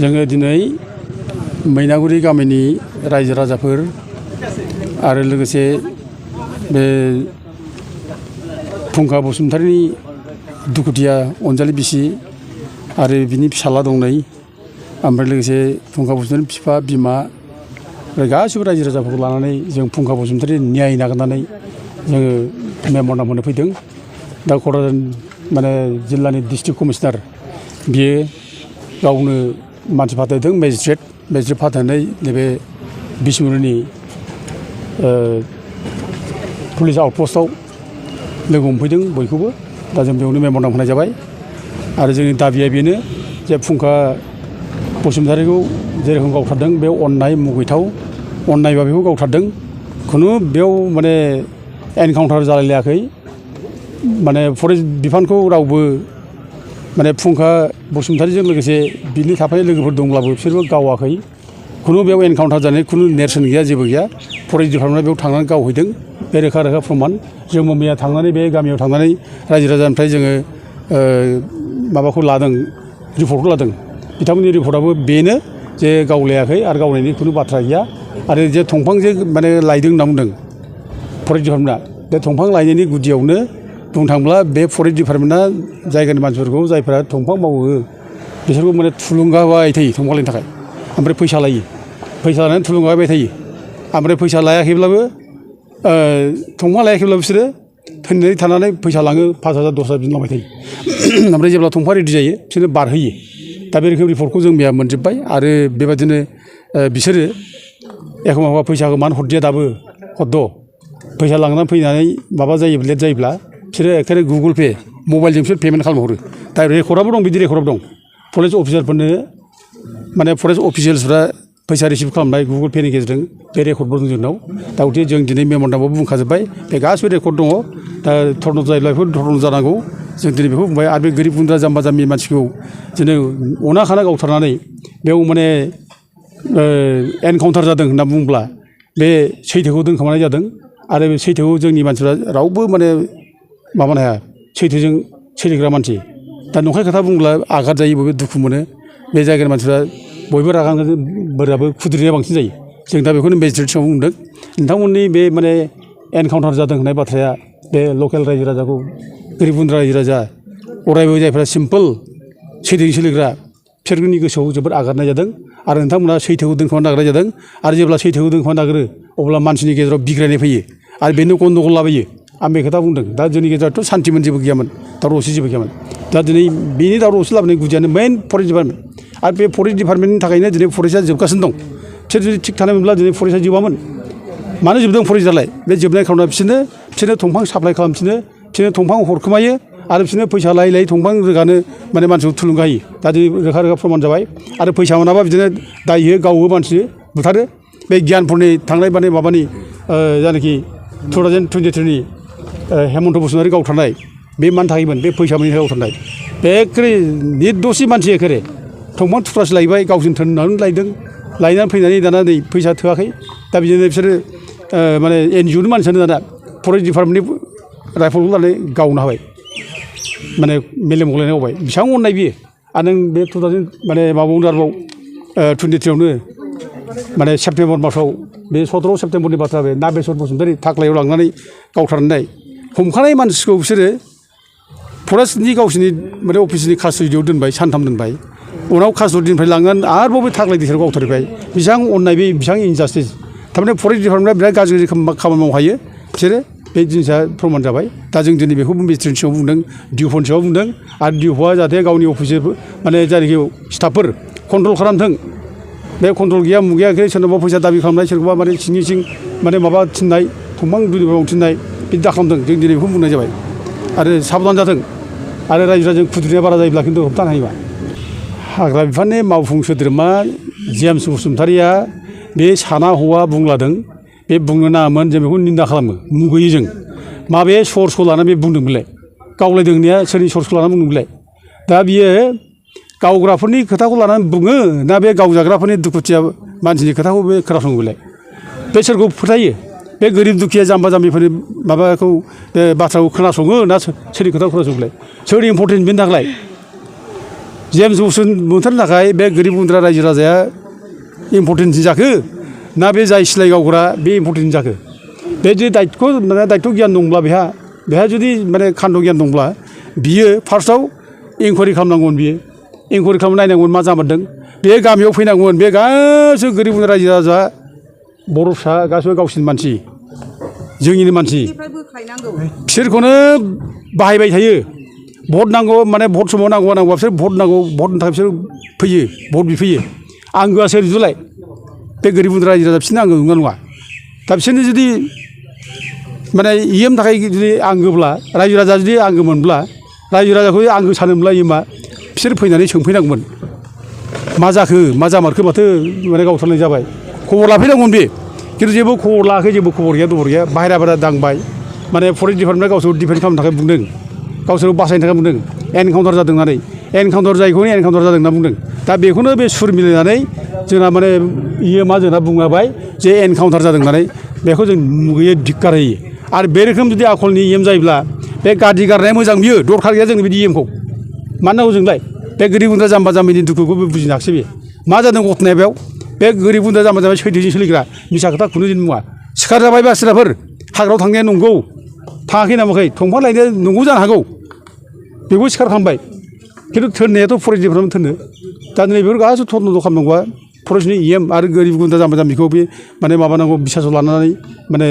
जोङो दिनै मैनागुरि गामिनि रायजो राजाफोर आरो लोगोसे बे फुंखा बसुमतारिनि दुखुथिया अनजालि बिसि आरो बिनि फिसाला दं नै ओमफ्राय लोगोसे फुंखा बसुमतारिनि बिफा बिमा गासिबो रायजो राजाफोरखौ लानानै जों फुंखा बसुमतारिनि न्याय नागिरनानै जोङो मेम'रेन्डाम होनो फैदों। दा क'क्राझार माने जिल्लानि डिस्ट्रिक्ट कमिशनार बियो गावनो मानसि फाथायदों मेजिस्ट्रेट फाथायनानै नैबे बिसमुरिनि पुलिस आउटपस्टआव लोगो हमफैदों बयखौबो। दा जों बेयावनो मेम'रेन्डाम होनाय जाबाय आरो जोंनि दाबिया बेनो जे फुंखा बसुमतारिखौ जेरोखोम गावथारदों बे अननाय मुगैथाव अननायबा बेखौ गावथारदों खुनु बेयाव माने एनकाउन्टार जालायलायाखै माने फरेस्ट बिफानखौ रावबो माने फुंखा बसुमतारिजों लोगोसे बिनि थाफानाय लोगोफोर दंब्लाबो बिसोरबो गावाखै खुनु बेयाव एनकाउन्टार जानाय खुनु नेरसोन गैया जेबो गैया। फरेस्ट डिपार्टमेन्टआ बेयाव थांनानै गावहैदों बे रोखा प्रमान। जोंबो मैया थांनानै बे गामियाव थांनानै रायजो राजानिफ्राय जोङो माबाखौ लादों रिपर्टखौ लादों। बिथांमोननि रिपर्टआबो बेनो जे गावलायाखै आरो गावनायनि खुनु बाथ्रा गैया आरो जे दंफां जे माने लायदों होनना बुंदों फरेस्ट डिपार्टमेन्टआ बे दंफां लायनायनि गुदियावनो बुंनो थाङोब्ला बे फरेस्ट डिपार्टमेन्टआ जायगानि मानसिफोरखौ जायफोरा दंफां मावो बिसोरखौ माने थुलुंगा होबाय थायो दंफां लायनो थाखाय ओमफ्राय फैसा लायो फैसा लानानै थुलुंगा होबाय थायो ओमफ्राय फैसा लायाखैब्लाबो दंफां लायाखैब्लाबो बिसोरो थैनानै थानानै फैसा लाङो 5,000 10,000 बिदिनो लांबाय थायो ओमफ्राय जेब्ला दंफां रेडि जायो बिसोरनो बारहोयो। दा बे रोखोम रिपर्टखौ जों मैया मोनजोब्बाय आरो बेबादिनो बिसोरो एखमबा फैसाखौ मानो हरदिया दाबो हरद' फैसा लांनानै फैनानै माबा जायो लेट जायोब्ला बिसोरो एखेबारे गुगोल पे मबाइलजों बिसोर पेमेन्ट खालामहरो। दा रेकर्डआबो दं बिदि रेकर्डआबो दं फरेस्ट अफिसारफोरनो माने फरेस्ट अफिसियेल्सफ्रा फैसा रिसिभ खालामनाय गुगोल पेनि गेजेरजों बे रेकर्डबो दं जोंनाव। दा गथिखे जों दिनै मेम'रेन्डामाव बुंखाजोब्बाय बे गासिबो रेकर्ड दङ। दा धर्न जायोब्ला बेफोर धर्न जानांगौ जों दिनै बेखौ बुंबाय आरो बे गोरिब गुन्द्रा जाम्बा जाम्बि मानसिखौ दिनै अना खाना गावथारनानै बेयाव माने एनकाउन्टार जादों होनना बुंब्ला बे सैथोखौ दोनखोमानाय जादों आरो बे सैथोखौ जोंनि मानसिफ्रा रावबो माने माबानो हाया सैथोजों सोलिग्रा मानसि। दा नंखाय खोथा बुंब्ला आघात जायो बयबो दुखु मोनो बे जायगानि मानसिफ्रा बयबो रागा बोराबो खुद्रिनाया बांसिन जायो। जों दा बेखौनो मेजिस्ट्रेट सायाव बुंदों नोंथांमोननि बे माने एनकाउन्टार जादों होननाय बाथ्राया बे लकेल रायजो राजाखौ गोरिब गुन्द्रा रायजो राजा अरायबो जायफ्रा सिम्पोल सैथोजों सोलिग्रा बिसोरनि गोसोआव जोबोद आघातनाय जादों आरो नोंथांमोना सैथोखौ दोनखोमानो नागिरनाय जादों आरो जेब्ला सैथोखौ दोनखोमानो नागिरो अब्ला मानसिनि गेजेराव बिग्रायनाय फैयो आरो बेनो गन्दगल लाबोयो। आं बे खोथा बुंदों दा जोंनि गेजेरावथ' सान्थिमोन जेबो गैयामोन दावराव दावसि जेबो गैयामोन। दा दिनै बेनि दावराव दावसि लाबोनाय गुदियानो मेइन फरेस्ट डिपार्टमेन्ट आरो बे फरेस्ट डिपार्टमेन्टनि थाखायनो दिनै फरेस्टआ जोबगासिनो दं। बिसोर जुदि थिग थानाय मोनब्ला दिनै फरेस्टआ जोबामोन। मानो जोबदों फरेस्टआलाय बे जोबनाय खार'ना बिसोरनो दंफां साप्लाय खालामफिनो बिसोरनो दंफां हरखोमायो आरो बिसोरनो फैसा लायै लायै दंफां रोगानो माने मानसिखौ थुलुंगा होयो। दा दिनै रोखा प्रमान जाबाय आरो फैसा मोनाबा बिदिनो दाय होयो गावो मानसि बुथारो। बे गियानफोरनि थांनाय माने माबानि जायनाखि 2023नि हेमन्त बसुमतारी गावथारनाय बे मानि थाखायमोन बे फैसा मोनैनि थाखाय गावथारनाय बे एखेबारे निर्दसि मानसि एखेबारे दंफां थुख्रासो लायबाय गावसोर थोननानै लायदों लायनानै फैनानै दाना नै फैसा थोआखै दा बिदिनो बिसोरो माने NGOनि मानसियानो दाना फरेस्ट डिपार्टमेन्टनि राइफलखौ लानानै गावनो हाबाय माने मेलेम गलायनाय होबाय बेसेबां अननाय बियो। आरो नों बे 2000 माने माबायावनो आरोबाव 23आवनो माने सेप्तेम्बर मासाव बे 17 सेप्तेम्बरनि बाथ्रा बे नागेस्वर बसुमतारी थाख्लायाव लांनानै गावथारनाय हमखानाय मानसिखौ बिसोरो फरेस्टनि गावसिनि माने अफिसनि कास्टडियाव दोनबाय सानथाम दोनबाय उनाव कास्टडिनिफ्राय लांनानै आरोबाव बे थाख्लाय दैसायाव गावथारबाय बेसेबां अननाय बे बेसेबां इनजास्टिस। थारमाने फरेस्ट डिपार्टमेन्टआ बिराद गाज्रि खामानि मावनो हायो बिसोरो बे जिनिसा प्रमान जाबाय। दा जों दिनै बेखौ मेजिस्ट्रेटनि सायाव बुंदों डिअफनि सायाव बुंदों आरो डिअफआ जाहाथे गावनि अफिसार माने जायनाखि स्टाफफोर कन्ट्रल खालामथों बे कन्ट्रल गैया मुगैया सोरनावबा फैसा दाबि खालामनाय सोरखौबा माने सिं सिं माने माबा थिननाय दंफां दुलिबाव थिननाय बिदि दा खालामदों जों दिनै बेखौ बुंनाय जाबाय आरो साबधान जाथों आरो रायजो राजाजों खुद्रिनाया बारा जायोब्ला खिन्थु होबथानो हायोबा। हाग्रा बिफाननि मावफुं सोद्रोमा जेम्स बसुमतारीया बे साना हौवा बुंलादों बे बुंनो नाङामोन जों बेखौ निन्दा खालामो मुगैयो जों। माबे सर्सखौ लानानै बे बुंदोंमोनलाय गावलायदों होननाया सोरनि सर्सखौ लानानै बुंदोंमोनलाय। दा बियो गावग्राफोरनि खोथाखौ लानानै बुङो ना बे गावजाग्राफोरनि दुखुथिया मानसिनि खोथाखौ बे खोनासङोलाय बे सोरखौ फोथायो बे गोरिब दुखिया जाम्बा जाम्बिफोरनि माबाखौ बे बाथ्राखौ खोनासङो ना सोरनि खोथाखौ खोनासङोलाय सोर इम्परटेन्ट बेनि थाखाय जेम्स बसुन मोनथारनो थाखाय बे गोरिब गुन्द्रा रायजो राजाया इम्परटेन्ट जाखो ना बे जाय सिलाइ गावग्रा बे इम्परटेन्ट जाखो बे जुदि दायित्व गियान दंब्ला बेहा जुदि माने खान्द' गियान दंब्ला बियो फार्स्टआव इनकुवारि खालामनांगौमोन बियो इनकुवारि खालामना नायनांगौमोन मा जामारदों बे गामियाव फैनांगौमोन बे गासैबो गोरिब गुन्द्रा रायजो राजा बर' फिसा गासैबो गावसिनि मानसि जोंनिनो मानसि बिसोरखौनो बाहायबाय थायो भट नांगौ माने भट समाव नांगौ बिसोर भट नांगौ भटनि थाखाय बिसोर फैयो भट बिफैयो आंगोआ सोर जुलाय बे गोरिब गुन्द्रा रायजो राजा बिसोरनो आंगो नङा नङा दा बिसोरनो जुदि माने इएम थाखाय जुदि आंगोब्ला रायजो राजा जुदि आंगो मोनब्ला रायजो राजाखौ आंगो सानोब्ला इएमआ बिसोर फैनानै सोंफैनांगौमोन मा जाखो मा जामारखो माथो माने गावथारनाय जाबाय खबर लाफैनांगौमोन बे खिन्थु जेबो खबर लायाखै जेबो खबर गैया दबर गैया बाहेरा दांबाय माने फरेस्ट डिपार्टमेन्टआ गावसोरखौ डिफेन्ड खालामनो थाखाय बुंदों गावसोरखौ बासायनो थाखाय बुंदों एनकाउन्टार जादों होननानै एनकाउन्टार जायैखौनो एनकाउन्टार जादों होनना बुंदों दा बेखौनो बे सुर मिलायनानै जोंना माने इएमआ जोंना बुङाबाय जे एनकाउन्टार जादों होननानै बेखौ जों मुगैयै धिक्कार होयो आरो बे रोखोम जुदि आखलनि इएम जायोब्ला बे गाज्रि गारनाया मोजां बियो दरखार गैया जोंनो बिदि इएमखौ मानो नांगौ जोंलाय बे गोरिब गुन्द्रा जाम्बा जाम्बिनि दुखुखौ बुजिनो हायाखिसै बे मा जादों घटनाया बेयाव बे गोरिब गुन्द्रा जाम्बा जाम्बि सैथोजों सोलिग्रा मिसा खोथा खुनु दिन बुङा सिखार जाबाय बासिराफोर हाग्रायाव थांनाया नंगौ थाङाखै नामाखै दंफां लायनाया नंगौ जानो हागौ बेखौ सिखार खालामबाय खिन्थु थोननायाथ' फरेस्ट डिपार्टमेन्ट थोनो दा दिनै बेफोर गासैबो तदन्त खालामनांगौआ फरेस्टनि इएम आरो गोरिब गुन्द्रा जाम्बा जाम्बिखौ बे माने माबानांगौ बिसासाव लानानै माने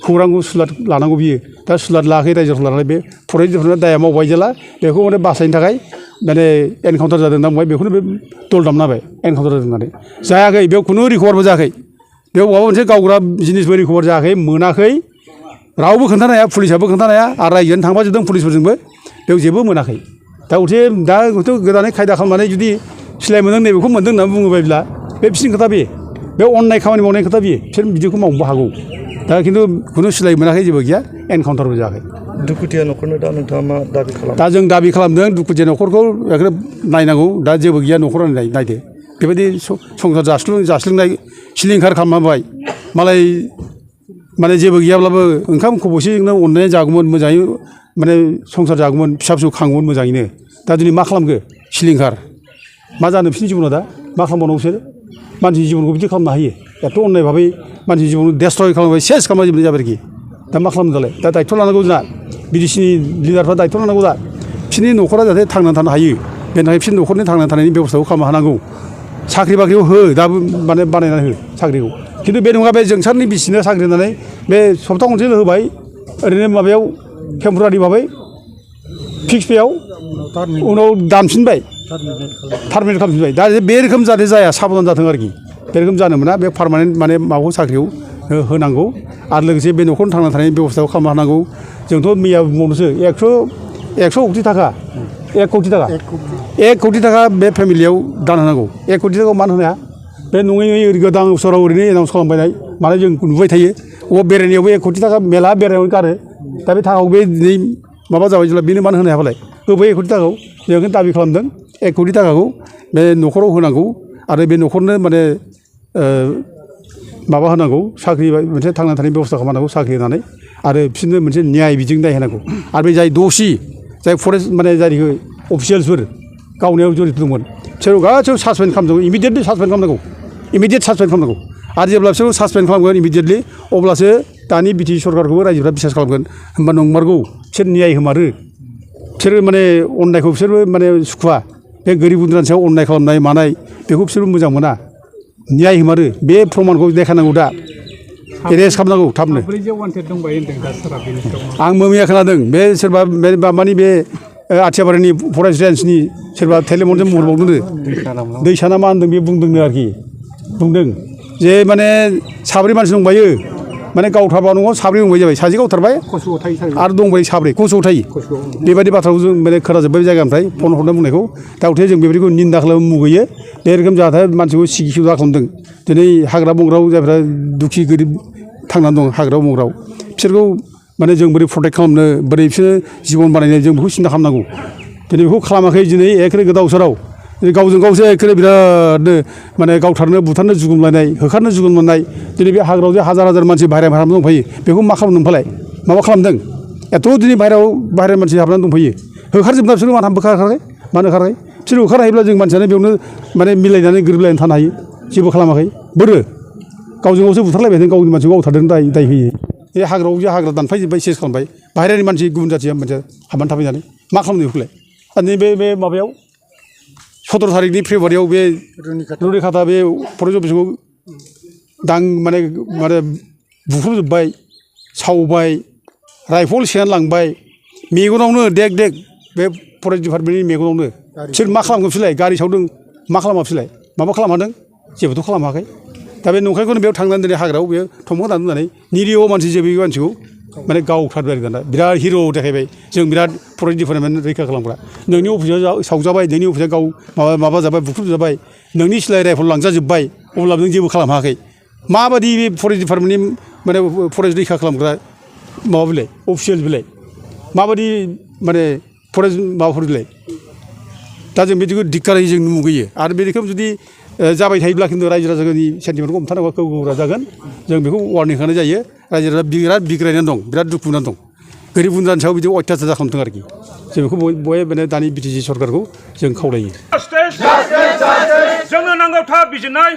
खौरांखौ सुलाद लानांगौ बियो दा सुलाद लायाखै रायजोआव लानानै बे फरेस्ट डिपार्टमेन्टआ दाया मावबाय जेला बेखौ माने बासायनो थाखाय माने एनकाउन्टार जादों होनना बुंबाय बेखौनो बे दल दामना होबाय एनकाउन्टार जादों होननानै जायाखै बेयाव खुनु रिकभारबो जायाखै बेयाव माबा मोनसे गावग्रा जिनिसबो रिकभार जायाखै मोनाखै रावबो खोन्थानो हाया पुलिसाबो खोन्थानो हाया आरो रायजोआनो थांफाजोबदों पुलिसफोरजोंबो बेयाव जेबो मोनाखै दा हयथ' गोदानै खायदा खालामनानै जुदि सिलाय मोनदों नैबेखौ मोनदों होननानै बुङोब्ला बे बिसोरनि खोथा बे अननाय खामानि मावनायनि खोथा बिसोर बिदिखौ मावनोबो हागौ दा खिन्थु खुनु सिलाय मोनाखै जेबो गैया एनकाउन्टारबो जायाखै दुखुथिया न'खरनो दा नोंथाङा मा दाबि खालामो दा जों दाबि खालामदों दुखुथिया न'खरखौ बेखौनो नायनांगौ दा जेबो गैया न'खरानो नायदो बेबायदि संसार जास्लिंनाय सिलिंखार खालामबाय मालाय माने जेबो गैयाब्लाबो ओंखाम खब'सेजोंनो अननानै जागौमोन मोजाङै माने संसार जागौमोन फिसा फिसौ खांगौमोन मोजाङैनो दा दिनै मा खालामखो सिलिंखार मा जानो बिसोरनि जिबना दा मा खालामबावनांगौ बिसोर मानसिनि जिबनखौ बिदि खालामनो हायो एथ' अननाय भाबै मानसिनि जिबनखौ डेस्ट्रय खालामबाय सेस खालामजोबनाय जाबाय आरोखि दा मा खालामनो दालाय दा दायित्व लानांगौ जोंना बिडिसिनि लिडारफ्रा दायित्व लानांगौ दा बिसोरनि न'खरा जाहाथे थांनानै थानो हायो बेनि थाखाय बिसोरनि न'खरनि थांनानै थानायनि बेब'स्थाखौ खालामनो हानांगौ साख्रि बाख्रिखौ हो दाबो माने बानायनानै हो साख्रिखौ खिन्थु बे नङा बे जोंसारनि बिसिनो साख्रि होनानै बे सप्ता खनसेल' होबाय ओरैनो माबायाव टेम्परारि भाबै फिक्स पेआव उनाव दानफिनबाय टार्मिनेट खालामफिनबाय दा बे रोखोम जाहाथे जाया साबधान जाथों आरोखि बे रोखोम जानो मोना बे पार्मानेन्ट माने माबाखौ साख्रियाव होनांगौ आरो लोगोसे बे न'खरनि थांना थानायनि बेब'स्थाखौ खालामनो हानांगौ जोंथ' मैया बुंबावनोसो 100 कौटि थाखा 1 कौटि थाखा बे फेमिलियाव दान होनांगौ 1 कौटि थाखाखौ मानो होनाया बे नङै गोदान बोसोराव ओरैनो एनाउन्स खालामबायनाय माने जों नुबाय थायो अबाव बेरायनायावबो 1 कौटि थाखा मेला बेरायनायावनो गारो दा बे थाखाखौ बे दिनै माबा जाबाय जेब्ला बेनो मानो होनो हायाबालाय होबाय 1 कौटि थाखाखौ जों बेखौनो दाबि खालामदों 1 कौटि थाखाखौ बे न'खराव होनांगौ आरो बे न'खरनो माने माबा होनांगौ साख्रि मोनसे थांना थानायनि बेब'स्था खालामनांगौ साख्रि होनानै आरो बिसोरनो मोनसे न्याय बिजों दाय होनांगौ आरो बे जाय दसि जाय फरेस्ट माने जायखौ अफिसियेल्सफोर गावनायाव जरित दंमोन बिसोर गासैबो सासपेन्ड खालामनांगौ इमिडियेटलि सासपेन्ड खालामनांगौ इमिडियेट सासपेन्ड खालामनांगौ आरो जेब्ला बिसोरखौ सासपेन्ड खालामगोन इमिडियेटलि अब्लासो दानि बिटिसि सरकारखौबो रायजोफ्रा बिसास खालामगोन होनबा नंमारगौ बिसोर न्याय होमारो बिसोरो माने अननायखौ बिसोरबो माने सुखुवा बे गोरिब गुन्द्रानि सायाव अननाय खालामनाय मानाय बेखौ बिसोरबो मोजां मोना न्याय होमारो बे प्रमानखौ देखायनांगौ दा एरेस्ट खालामनांगौ थाबनो आंबो मैया खोनादों बे सोरबा माबानि बे आथियाबारिनि फरेस्ट रेन्जनि सोरबा टेलिफनजों बुंहरबावदोंनो दैसाना मा होनदों बे बुंदोंनो आरोखि बुंदों जे माने 7 मानसि दंबायो माने गावथारबा न'आव 7 दंबाय जाबाय सासे गावथारबाय आरो दंबाय 7 खस'आव थायो बेबायदि बाथ्राखौ जों माने खोनाजोब्बाय जायगानिफ्राय फन हरना बुंनायखौ दा उथे जों बेबायदिखौ निन्दा खालामो मुगैयो बे रोखोम जाहाथे मानसिखौ सिगिखिव खालामदों दिनै हाग्रा बंग्रायाव जायफ्रा दुखि गोरिब थांनानै दं हाग्रा बंग्रायाव बिसोरखौ माने जों बोरै प्रटेक्ट खालामनो बोरै बिसोरो जिबन बानायनो जों बेखौ सिन्था खालामनांगौ दिनै बेखौ खालामाखै दिनै एखेबारे गोदाव सोराव गावजों गावसो एखेबारे बिरादनो माने गावथारनो बुथारनो जुगुमलायनाय होखारनो जुगुम मोननाय दिनै बे हाग्रायाव जे हाजार मानसि बाहेरा दंफैयो बेखौ मा खालामदों फालाय माबा खालामदों एथ' दिनै बाहेरानि मानसि हाबनानै दंफैयो होखारजोबना बिसोर मानो होखाराखै बिसोर होखारनो हायोब्ला जों मानसियानो बेयावनो माने मिलायनानै गोरोबलायनानै थानो हायो जेबो खालामाखै बोरो गावजों गावसो बुथारलायबाय थादों गावनि मानसिखौ गावथारदों दाय होयो बे हाग्रा दानफायजोब्बाय सेस खालामबाय बाहेरानि मानसि गुबुन जाथिया मोनसे हाबनानै थाफैनानै मा खालामनो बेखौलाय आरो नैबे माबायाव 17 थारिखनि फेब्रुवारियाव बे रुनिखाता बे फरेस्ट अफिसखौ माने बुख्रुबजोब्बाय सावबाय राइफल सेनानै लांबाय मेगनावनो देग बे फरेस्ट डिपार्टमेन्टनि मेगनावनो बिसोर मा खालामगोन बिसोरलाय गारि सावदों मा खालामा बिसोरलाय माबा खालामहादों जेबोथ' खालामाखै दा बे नंखायखौनो बेयाव थांनानै दिनै हाग्रायाव बेयो थमक होनानै दोननानै निरिह मानसि जे बे मानसिखौ माने गावथारबाय आरो दाना बिराद हिर' देखायबाय जों बिराद फरेस्ट डिपार्टमेन्ट रैखा खालामग्रा नोंनि अफिसाव सावजाबाय नोंनि अफिसा गाव माबा जाबाय बुख्रुबजाबाय नोंनि सिलाय राइफल लांजाजोब्बाय अब्लाबो नों जेबो खालामनो हायाखै माबायदि बे फरेस्ट डिपार्टमेन्टनि माने फरेस्ट रैखा खालामग्रा माबा बिलाय अफिसियेल बिलाय माबायदि माने फरेस्ट माबाफोर बिलाय दा जों बिदिखौ धिक्कारै जों मुगैयो आरो बेखौ जुदि जाबाय थायोब्ला खिन्थु रायजो राजानि सेन्टिमेन्टखौ हमथानांगौ गोब्राब जागोन जों बेखौ वार्निं होनाय जायो रायजो राजा बिराद बिग्रायनानै दं बिराद दुखु मोननानै दं गोरिब गुन्द्रानि सायाव बिदि अयथासार खालामदों आरोखि जों बेखौ बयबो माने दानि बिटिसि सरकारखौ जों खावलायो जोंनो नांगौ थार बिजिरनाय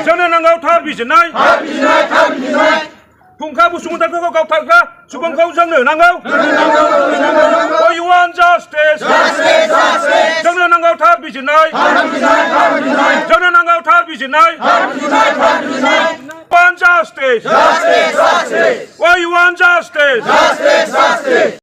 जोंनो नांगौ थार बिजिरनाय फुंखा बसुमतारिखौ गावथारग्रा सुबुंखौ जोंनो नांगौ We want justice जोंनो नांगौ थार बिजिरनाय जोंनो नांगौ थार बिजिरनाय We want justice We want justice